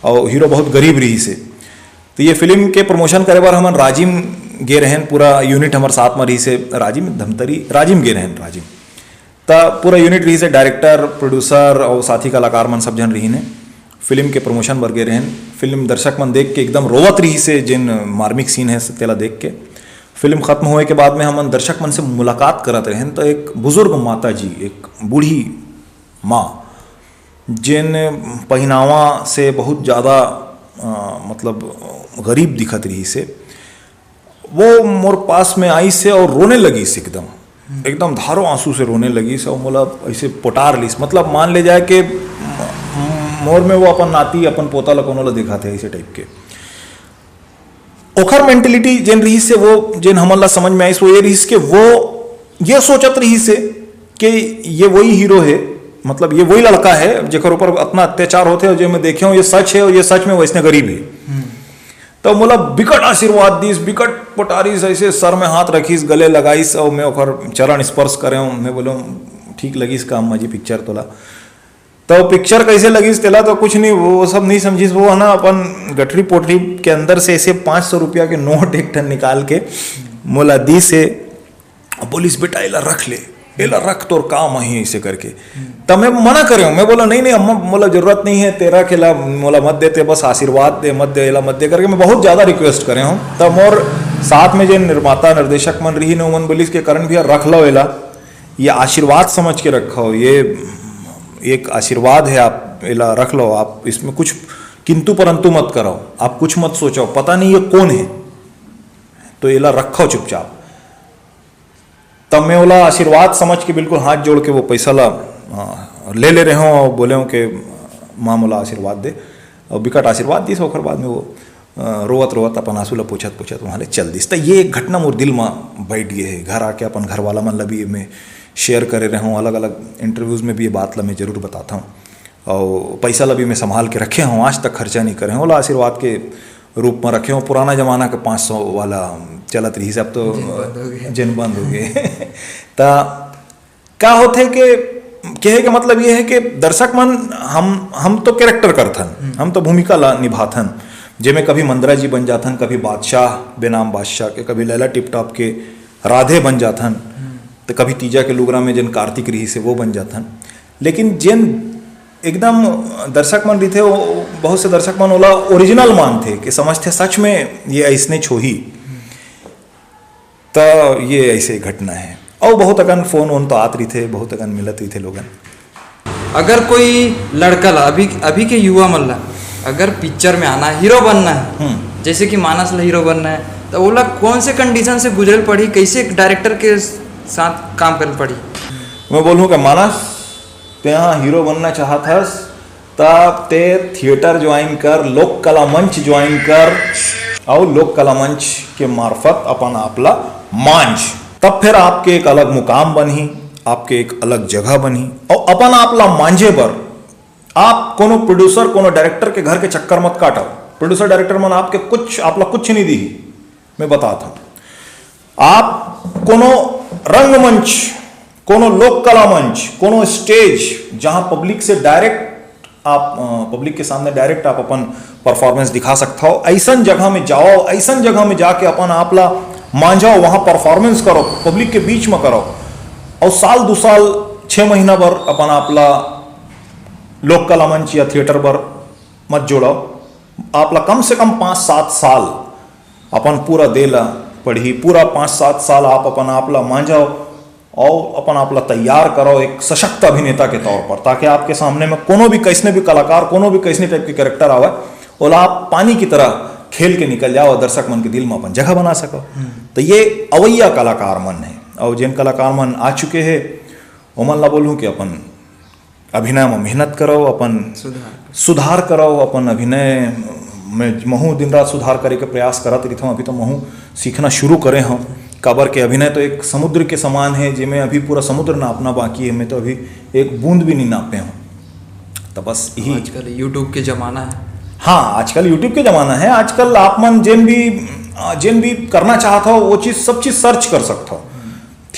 और हीरो बहुत गरीब रहिस हे। तो ये फिल्म के प्रमोशन करे बर हमन राजिम गे रहेन, पूरा यूनिट हमर साथ में रहिस हे, राजिम धमतरी, राजिम गे रहेन, राजिम। त पूरा यूनिट रहिस हे, डायरेक्टर, प्रोड्यूसर और साथी कलाकार मन सब झन रहिन हे। फिल्म के प्रमोशन बर गे रहेन। फिल्म दर्शक मन देख के एकदम रोवत रहिस हे, जेन मार्मिक सीन हे तेला देख के। फिल्म खत्म होए के बाद में हमन दर्शक मन से मुलाकात करत रहेन, त एक बुजुर्ग माता जी, एक बूढ़ी माँ, जेन पहिनावा से बहुत ज़्यादा, अ, मतलब, गरीब दिखत रहिस हे, वो मोर पास में आइस हे और रोने लगिस एकदम, एकदम धारो आंसू से रोने लगिस और मोला ऐसे पोटार लिस, मतलब मान ले जाए कि म-, मोर में वो अपन नाती, अपन पोता ला, कोनो ला दिखाथे ऐसे टाइप के। ओखर मेंटेलिटी जेन रहिस हे, वो जेन हमन ला समझ में आइस, वो ये रहिस के वो ये सोचत रहिस हे कि ये वही हीरो हे, मतलब ये वही लड़का हे जेकर ऊपर अतना अत्याचार होथे और जे मैं देखे हूँ ये सच हे और ये सच में वैसने गरीब हे। तो मोला बिकट आशीर्वाद दिस, बिकट पोटारिस, ऐसे सर में हाथ रखिस, गले लगाइस और मैं ओकर चरण स्पर्श करे हूँ। मैं बोले हूँ, "ठीक लगिस का अम्मा जी पिक्चर तोला?" तो पिक्चर कैसे लगिस तेला तो कुछ नहीं, वो सब नहीं समझिस। वो है ना, अपन गठरी पोटरी के अंदर से ऐसे पाँच सौ रुपया के नोट एक ठन निकाल के मोला दिस हे, बोलिस, "बेटा, एला रख ले, एला रख, तोर काम आही," ऐसे करके। तब मैं मना करे हूँ, मैं बोला, "नहीं, नहीं अम्मा, मोला जरूरत नहीं है, तेरा खेला मोला मत देते, बस आशीर्वाद दे, मत दे, एला मत दे," करके मैं बहुत ज़्यादा रिक्वेस्ट करे हूँ। तब मोर साथ में जे निर्माता निर्देशक मन रहिन, ओमन बोलिस के, "करण भैया, रख लो एला, ये आशीर्वाद समझ के रखो, ये एक आशीर्वाद है, आप एला रख लो, आप इसमें कुछ किंतु परंतु मत करो, आप कुछ मत सोचो, पता नहीं ये कौन है, तो एला रखो चुपचाप।" तब मैं ओला आशीर्वाद समझ के बिल्कुल हाथ जोड़ के वो पैसा ला, आ, ले ले रहे हूँ और बोले हूँ कि, "माँ, मोला आशीर्वाद दे।" और बिकट आशीर्वाद दिस, ओकर बाद में वो, आ, रोवत रोवत अपन आंसू ला पोछत पोछत वहाँ ले चल दिस। त ये एक घटना मोर दिल में बैठ गए है। घर आके अपन घर वाला मन ला भी मैं शेयर करे रहे हूँ, अलग अलग इंटरव्यूज में भी ये बात ला मैं जरूर बताता हूँ। और पैसा ला भी मैं संभाल के रखे हूँ, आज तक खर्चा नहीं करे हूँ, ओला आशीर्वाद के रूप में रखे हूँ। पुराना जमाना के पाँच सौ वाला चलत रहिस, अब तो जेन बंद हो गए। जेन बंद हो गए। त का होथे के, कहे के मतलब ये है कि दर्शक मन, हम हम तो कैरेक्टर करथन, हम तो भूमिका ला निभाथन, जेमे कभी मंदरा जी बन जाथन, कभी बादशाह, बेनाम बादशाह के, कभी लैला टिप टॉप के राधे बन जाथन, तो कभी तीजा के लुगरा में जेन कार्तिक रहिस हे वो बन जाथन। लेकिन जेन एकदम दर्शक मन रहिथे, वो बहुत से दर्शक मन ओला ओरिजिनल मानथे कि समझथे सच में ये अइसने होही। त ये ऐसे घटना है। अउ बहुत अकन फोन वोन तो आत रहिथे, बहुत अकन मिलत रहिथे लोगन। अगर कोई लड़का ला, अभी अभी के युवा मन ला अगर पिक्चर में आना है, हीरो बनना है, हम्म। जैसे कि मानस ला हीरो बनना है, तो ओला कौन से कंडीशन से गुजरल पड़ी, कैसे एक डायरेक्टर के साथ काम करल पड़ी? मैं बोलूँ कि मानस, तेहा हीरो बनना चाहत हस, तब ते थिएटर ज्वाइन कर, लोक कला मंच ज्वाइन कर, अउ लोक कला मंच के मार्फत अपन आप ला मांझ। तब फिर आपके एक अलग मुकाम बनही, आपके एक अलग जगह बनही। अउ अपन आप ला मांझे बर आप कोनो प्रोड्यूसर, कोनो डायरेक्टर के घर के चक्कर मत काटव। प्रोड्यूसर, डायरेक्टर मन आपके कुछ, आप ला कुछ नहीं दीही। मैं बतात हूँ, आप कोनो रंगमंच, कोनो लोक कला मंच, कोनो स्टेज, जहाँ पब्लिक से डायरेक्ट आप, अ, पब्लिक के सामने डायरेक्ट आप अपन परफॉर्मेंस दिखा सकत हव, अइसन जगह में जाओ, अइसन जगह में जाके अपन आप ला मांझाओ, वहाँ परफॉर्मेंस करो, पब्लिक के बीच में करो, अउ साल दू साल, छः महीना बर अपन आप ला लोक कला मंच या थिएटर बर मत जोड़ो। आप ला कम से कम पाँच सात साल अपन पूरा दे ला पड़ही, पूरा पाँच सात साल आप अपन आप ला मांझाओ अउ अपन आप ला तैयार करो एक सशक्त अभिनेता के तौर पर, ताकि आपके सामने में कोनो भी, कैसने भी कलाकार, कोनो भी कैसने टाइप के कैरेक्टर आवे, ओला आप पानी की तरह खेल के निकल जाओ, दर्शक मन के दिल में अपन जगह बना सको। तो ये अवैया कलाकार मन है, अउ जिन कलाकार मन आ चुके हैं, ओमन ला बोलूँ कि अपन अभिनय में मेहनत करो, अपन सुधार। सुधार करो, अपन अभिनय में महू दिन रात सुधार करे के प्रयास करत रहिथों। अभी तो महू सीखना शुरू करे हूँ, काबर के अभिनय तो एक समुद्र के समान है, जेमे अभी पूरा समुद्र नापना बाकी है। मैं तो अभी एक बूंद भी नहीं नापे हूँ। तो बस यही। आजकल YouTube के जमाना है। हाँ, आजकल YouTube के जमाना है। आजकल आप मन जेन भी, जेन भी करना चाहत हो, वो चीज़, सब चीज़ सर्च कर सकत हो।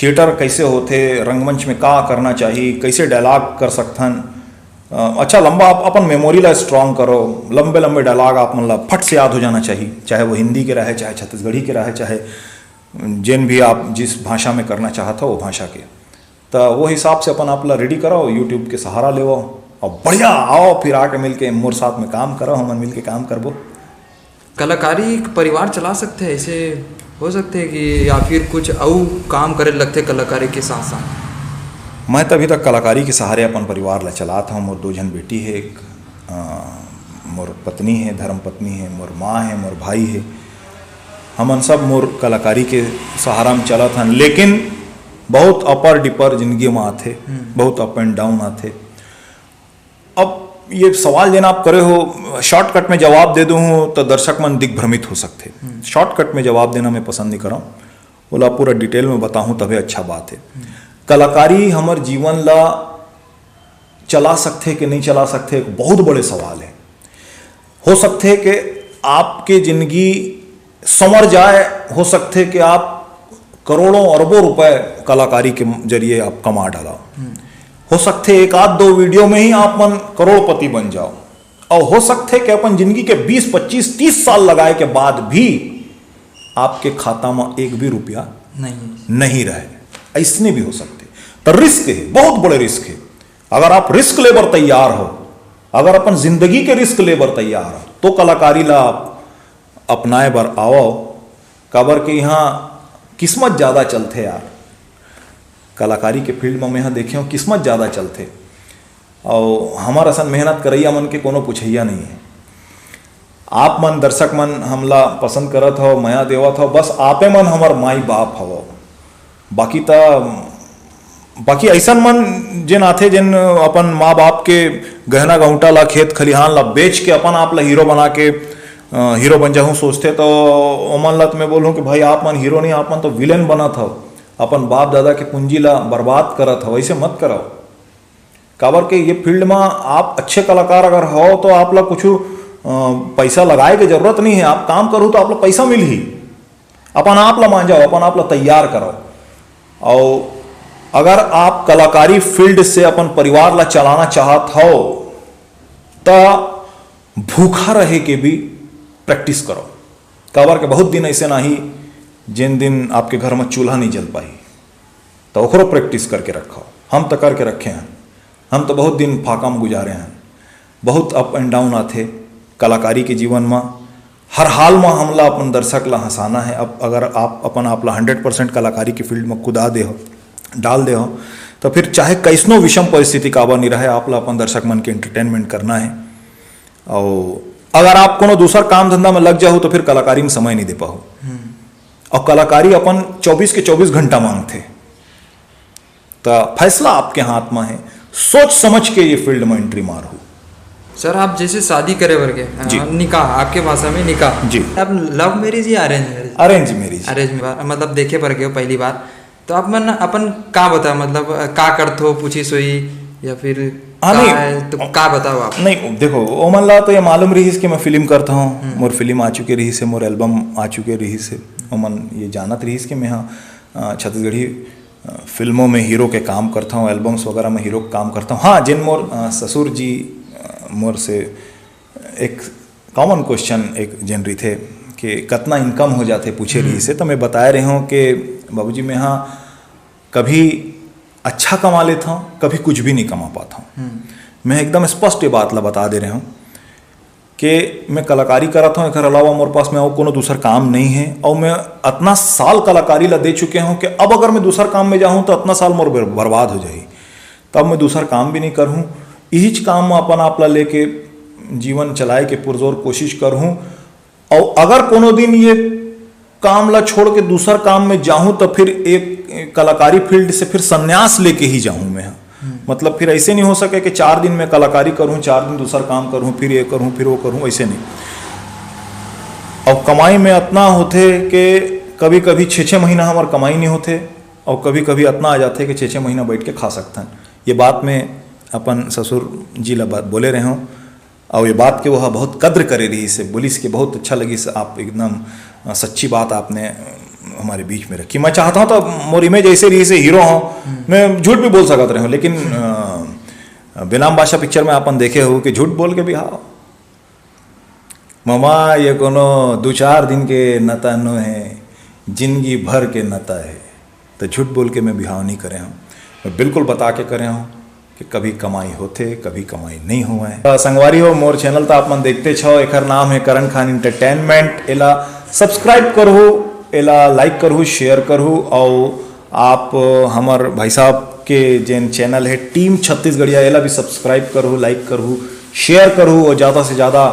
थिएटर कैसे होथे, रंगमंच में का करना चाहिए, कैसे डायलॉग कर सकथन। अ, अच्छा, लंबा आप अपन मेमोरी ला स्ट्रॉन्ग करो, लंबे लंबे डायलॉग आप मन ला फट से याद हो जाना चाहिए, चाहे वो हिंदी के रहे, चाहे छत्तीसगढ़ी के रहे, चाहे जेन भी आप जिस भाषा में करना चाहत हो वो भाषा के। तो वो हिसाब से अपन आप ला रेडी कराओ, YouTube के सहारा लेवो और बढ़िया आओ, फिर आके मिलके मोर साथ में काम करो, हमन मिलके काम करबो। कलाकारी एक परिवार चला सकते हैं, ऐसे हो सकते हैं कि, या फिर कुछ अउ काम करे लगते कलाकारी के साथ साथ? मैं तो अभी तक कलाकारी के सहारे अपन परिवार ला चलात हूँ। मोर दो झन बेटी है, एक, अ, मोर पत्नी है, धर्म पत्नी है, मोर माँ है, मोर भाई है। हमन सब मोर कलाकारी के सहारा में चलत हन, लेकिन बहुत अपर डिपर जिंदगी में आथे, हम्म। बहुत अप एंड डाउन आथे। अब ये सवाल जेन आप करे हो, शॉर्टकट में जवाब दे दूँ तो दर्शक मन दिग्भ्रमित हो सकथे। हम्म। शॉर्टकट में जवाब देना मैं पसंद नहीं करौं, ओला पूरा डिटेल में बताहूँ तभे अच्छा बात है। हम्म। कलाकारी हमर जीवन ला चला सकथे कि नहीं चला सकथे, एक बहुत बड़े सवाल है। हो सकथे कि आपके जिंदगी संवर जाए, हो सकथे कि आप करोड़ों अरबों रुपए कलाकारी के जरिए आप कमा डाला। हम्म। हो सकथे एक आध दो वीडियो में ही आप मन करोड़पति बन जाओ, और हो सकथे कि अपन जिंदगी के बीस, पच्चीस, तीस साल लगाए के बाद भी आपके खाता में एक भी रुपया नहीं। नहीं रहे। ऐसने भी हो सकथे। तो रिस्क है, बहुत बड़े रिस्क है। अगर आप रिस्क लेबर तैयार हो, अगर अपन जिंदगी के रिस्क लेबर तैयार हो, तो कलाकारी ला आप अपनाए बर आवव। काबर के यहाँ किस्मत ज़्यादा चलथे यार। कलाकारी के फील्ड में मैं देखे हूँ, किस्मत ज़्यादा चलथे। और हमर असन मेहनत करैया मन के कोनो पुछैया नहीं है। आप मन, दर्शक मन, हमला पसंद करत हो, मया देवत हो, बस आपे मन हमर माई बाप हवो। बाकी त, बाकी अइसन मन जेन आथे, जेन अपन माँ बाप के गहना गहुंटा ला, खेत खलिहान ला बेच के अपन आप ला हीरो बना के, अ, हीरो बन जाहूँ सोचथे, तो ओमन ला तो मैं बोलूँ कि भाई, आप मन हीरो नहीं, आप मन तो विलेन बनत हव, अपन बाप दादा के पूंजी ला बर्बाद करत हव, ऐसे मत करव। काबर के ये फील्ड में आप अच्छे कलाकार अगर हो, तो आप ला कुछ, अ, पैसा लगाए के जरूरत नहीं है। आप काम करो तो आप ला पैसा मिलही। अपन आप ला मांझाओ, अपन आप ला तैयार करो। और अगर आप कलाकारी फील्ड से अपन परिवार ला चलाना चाहत हो, त भूखा रहे के भी प्रैक्टिस करो। काबर के बहुत दिन ऐसे नाही, जिन दिन आपके घर में चूल्हा नहीं जल पाही, तो ओकरो प्रैक्टिस करके रखो। हम तो करके रखे हैं, हम तो बहुत दिन फाका में गुजारे हैं। बहुत अप एंड डाउन आथे कलाकारी के जीवन म। हर हाल म हमला अपन दर्शक ला हंसाना है। अब अगर आप अपन आप ला हंड्रेड परसेंट कलाकारी के फील्ड म कुदा दे हो, डाल दे हो, तो फिर चाहे कैसनो विषम परिस्थिति काबर नहीं रहे, आप ला अपन दर्शक मन के एंटरटेनमेंट करना है। और अगर आप कोनो दूसर काम धंधा में लग जाओ तो फिर कलाकारी में समय नहीं दे पाओ। और कलाकारी अपन चौबीस के चौबीस घंटा मांगथे। तो फैसला आपके हाथ में है, सोच समझ के ये फील्ड में एंट्री मारो। सर, आप जैसे शादी करे बर गए, अ, जी। निकाह, आपके भाषा में निकाह। जी। आप लव मैरिज या arrange marriage? Arrange marriage. Arrange marriage, मतलब देखे बर गए पहली बार, तो आप मन अपन का बता, मतलब, अ, का करथो, पूछी सोई या फिर हाँ, का नहीं। है, तो का बताओ आप? नहीं, देखो, ओमन ला तो ये मालूम रहीस कि मैं फिल्म करता हूँ, मोर फिल्म आ चुके रहीस है, मोर एल्बम आ चुके रहीस है। ओमन ये जानत रहीस कि मैं हाँ, अ, छत्तीसगढ़ी अ, फिल्मों में हीरो के काम करता हूँ, एल्बम्स वगैरह में हीरो के काम करता हूँ। हाँ, जिन मोर अ, ससुर जी, अ, मोर से एक कॉमन क्वेश्चन एक जेन रहिथे कि कतना इनकम हो जाथे, पूछे रहिस हे, तो मैं बताए रहे हूँ कि बाबूजी, मैं हाँ कभी अच्छा कमा लेता हूँ, कभी कुछ भी नहीं कमा पाता हूँ। मैं एकदम स्पष्ट ये बात ला बता दे रहे हूँ कि मैं कलाकारी करत हूँ, एकर अलावा मोर पास में और कोनो दूसर काम नहीं है, और मैं अतना साल कलाकारी ला दे चुके हूँ कि अब अगर मैं दूसर काम में जाऊँ तो अतना साल मोर बर-, बर्बाद हो जाही। तब मैं दूसर काम भी नहीं करहूँ, इहीच काम में अपन आप ला लेके जीवन चलाए के पुरजोर कोशिश करहूँ। और अगर कोनो दिन ये काम ला छोड़ के दूसर काम में जाहूँ तो फिर एक कलाकारी फील्ड से फिर संन्यास लेके ही जाहूँ मैं। मतलब फिर ऐसे नहीं हो सके कि चार दिन मैं कलाकारी करूँ, चार दिन दूसर काम करूँ, फिर ये करूँ, फिर वो करूँ, ऐसे नहीं। अब कमाई में अतना होथे कि कभी कभी छः छः महीना हमार कमाई नहीं होथे, और कभी कभी अतना आ जाथे कि छः छः महीना बैठ के खा सकथन। ये बात मैं अपन ससुर जी ला बात बोले रहे हूँ, और ये बात के वह बहुत कदर करे रहिस हे, बोलिस कि बहुत अच्छा लगिस, आप एकदम अ, सच्ची बात आपने अ, हमारे बीच में रखी। मैं चाहता हूँ तो मोर इमेज ऐसे रहिस हे, हीरो हूँ, मैं झूठ भी बोल सकत रहे हूँ, लेकिन अ, बेनाम बादशाह पिक्चर में अपन देखे हो कि झूठ बोल के भी हाँ ममा, ये कोनो दू चार दिन के नता नो है, जिंदगी भर के नता है। तो झूठ बोल के मैं बिहाव नहीं करे हूँ, मैं बिल्कुल बता के करे हूँ कि कभी कमाई होथे, कभी कमाई नहीं होवय। तो संगवारी हो, मोर चैनल तो आप मन देखते छो, एकर नाम है करण खान एंटरटेनमेंट। एला सब्सक्राइब करहु, एला लाइक करहु, शेयर करहु, और आप हमर भाई साहब के जेन चैनल है टीम छत्तीसगढ़िया, एला भी सब्सक्राइब करहु, लाइक करहु, शेयर करहु, और ज़्यादा से ज़्यादा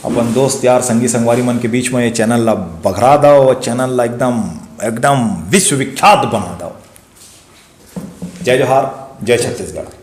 अपन दोस्त यार संगी संगवारी मन के बीच में ये चैनल ला बघरा दव और चैनल ला एकदम एकदम विश्वविख्यात बना दव। जय जोहार, जय छत्तीसगढ़।